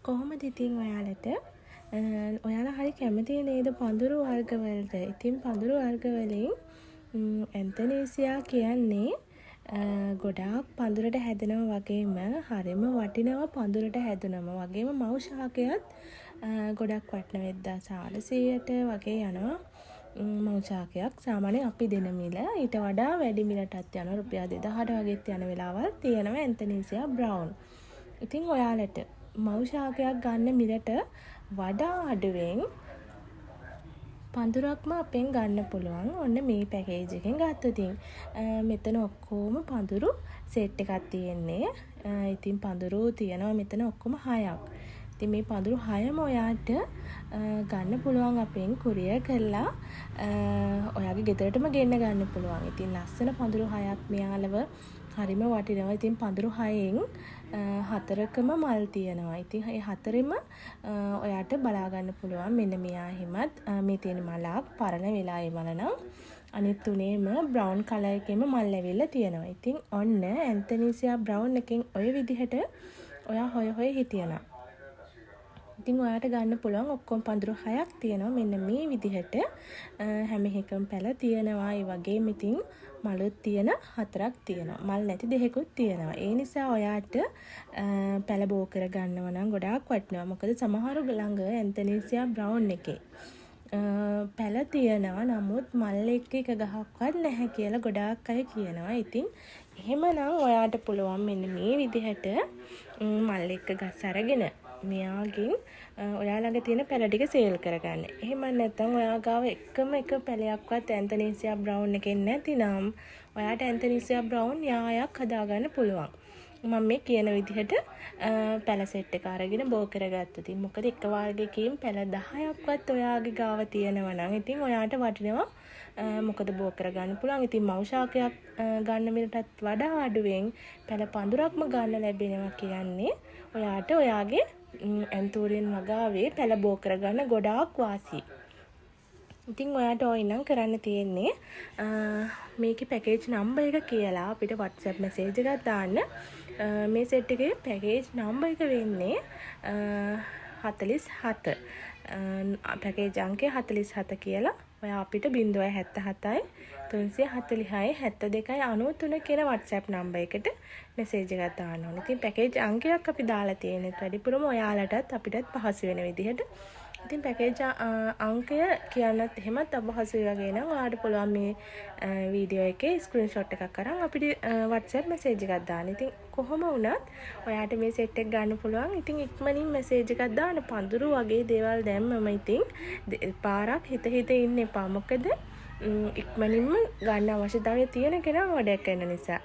කොහොමද ඉතින් ඔයාලට? ඔයාලා හරි කැමතියි නේද පඳුරු වර්ග වලට? ඉතින් පඳුරු වර්ග වලින් ඇන්තනීසියා කියන්නේ ගොඩාක් පඳුරට හැදෙනවා වගේම හරිම වටිනවා පඳුරට හැදුනම. වගේම මව් ශාකයත් ගොඩක් වටිනවා. 1400ට වගේ යනවා මව් ශාකයක්. සාමාන්‍යයෙන් අපි දෙන මිල ඊට වඩා වැඩි මිලටත් යනවා. රුපියල් 2000ට වගේත් යන වෙලාවල් තියෙනවා ඇන්තනීසියා බ්‍රවුන්. ඉතින් ඔයාලට මව් ශාකයක් ගන්න මිලට වඩා අඩුවෙන් පඳුරක්ම අපෙන් ගන්න පුළුවන් ඔන්න මේ පැකේජ් එකෙන් ගත්තොතින්. මෙතන ඔක්කොම පඳුරු සෙට් එකක් තියෙන්නේ. ඉතින් පඳුරු තියෙනවා මෙතන ඔක්කොම හයක්. ඉතින් මේ පඳුරු හයම ඔයාට ගන්න පුළුවන් අපෙන් කුරියර් කරලා ඔයාගේ ගෙදරටම ගෙන්න ගන්න පුළුවන්. ඉතින් ලස්සන පඳුරු හයක් මෙයාලව හරිම වටිනවා. ඉතින් පඳුරු හයෙන් හතරකම මල් තියෙනවා. ඉතින් ඒ හතරෙම ඔයාට බලා ගන්න පුළුවන්. මෙන්න මෙයා එහෙමත් මේ තියෙන මලක් පරණ වෙලා ඒ මල නම්. අනිත් තුනේම බ්‍රවුන් කලර් එකේම මල් ඇවිල්ලා තියෙනවා. ඉතින් ඔන්න ඇන්තනීසියා බ්‍රවුන් එකෙන් ඔය විදිහට ඔයා හොය හොය හිටියනම් ඉතින් ඔයාට ගන්න පුළුවන්. ඔක්කොම පඳුරු හයක් තියෙනවා මෙන්න මේ විදිහට. හැම එකම පැල තියෙනවා. ඒ වගේම ඉතින් මලුත් තියෙන හතරක් තියෙනවා. මල් නැති දෙකකුත් තියෙනවා. ඒ නිසා ඔයාට පැල බෝ කර ගන්නවා නම් ගොඩාක් වටිනවා. මොකද සමහරු ළඟ ඇන්තනීසියා බ්‍රවුන් එකේ පැල තියෙනවා, නමුත් මල් එක්ක එක ගහක්වත් නැහැ කියලා ගොඩාක් අය කියනවා. ඉතින් එහෙමනම් ඔයාට පුළුවන් මෙන්න මේ විදිහට මල් එක්ක ගස් අරගෙන මෙයාගෙන් ඔයා ළඟ තියෙන පැල ටික සේල් කරගන්න. එහෙම නැත්නම් ඔයා ගාව එකම එක පැලයක්වත් ඇන්තනීසියා බ්‍රවුන් එකෙන් නැතිනම් ඔයාට ඇන්තනීසියා බ්‍රවුන් යායක් හදාගන්න පුළුවන්. මම මේ කියන විදිහට පැල සෙට් එක අරගෙන බෝ කරගත්තොත්. මොකද එක වර්ගයකින් පැල 10ක්වත් ඔයාගේ ගාව තියෙනවා නම් ඉතින් ඔයාට වටිනවා. මොකද බෝ කරගන්න පුළුවන්. ඉතින් මව් ශාකයක් ගන්න මිලටත් වඩා අඩුවෙන් පැල පඳුරක්ම ගන්න ලැබෙනවා කියන්නේ ඔයාට ඔයාගේ ඇන්තූරියම් වගාවේ පැල බෝ කරගන්න ගොඩාක් වාසියි. ඉතින් ඔයාට ඕනි නම් කරන්න තියෙන්නේ මේකේ පැකේජ් නම්බර් එක කියලා අපිට WhatsApp message එකක් දාන්න. මේ සෙට් එකේ පැකේජ් නම්බර් එක වෙන්නේ 47. පැකේජ් අංකය 47 කියලා ඔයා අපිට 077යි 346 72යි 93 කියන WhatsApp number එකට මෙසේජ් එකක් දාන්න ඕනේ. ඉතින් පැකේජ් අංකයක් අපි දාලා තියෙනෙත් වැඩිපුරම ඔයාලටත් අපිටත් පහසු වෙන විදිහට. ඉතින් පැකේජ් අංකය කියන්නත් එහෙමත් අපහසුයි වගේ නම් ඔයාලට පුළුවන් මේ වීඩියෝ එකේ ස්ක්‍රීන්ෂොට් එකක් අරන් අපිට WhatsApp message එකක් දාන්න. ඉතින් කොහොම වුණත් ඔයාට මේ සෙට් එක ගන්න පුළුවන්. ඉතින් ඉක්මනින් මැසේජ් එකක් දාන්න. පඳුරු වගේ දේවල් දැම්මම ඉතින් පාරක් හිත හිත ඉන්න එපා. මොකද ඉක්මනින්ම ගන්න අවශ්‍යතාවය තියෙන කෙනා ඕඩර් කරන නිසා.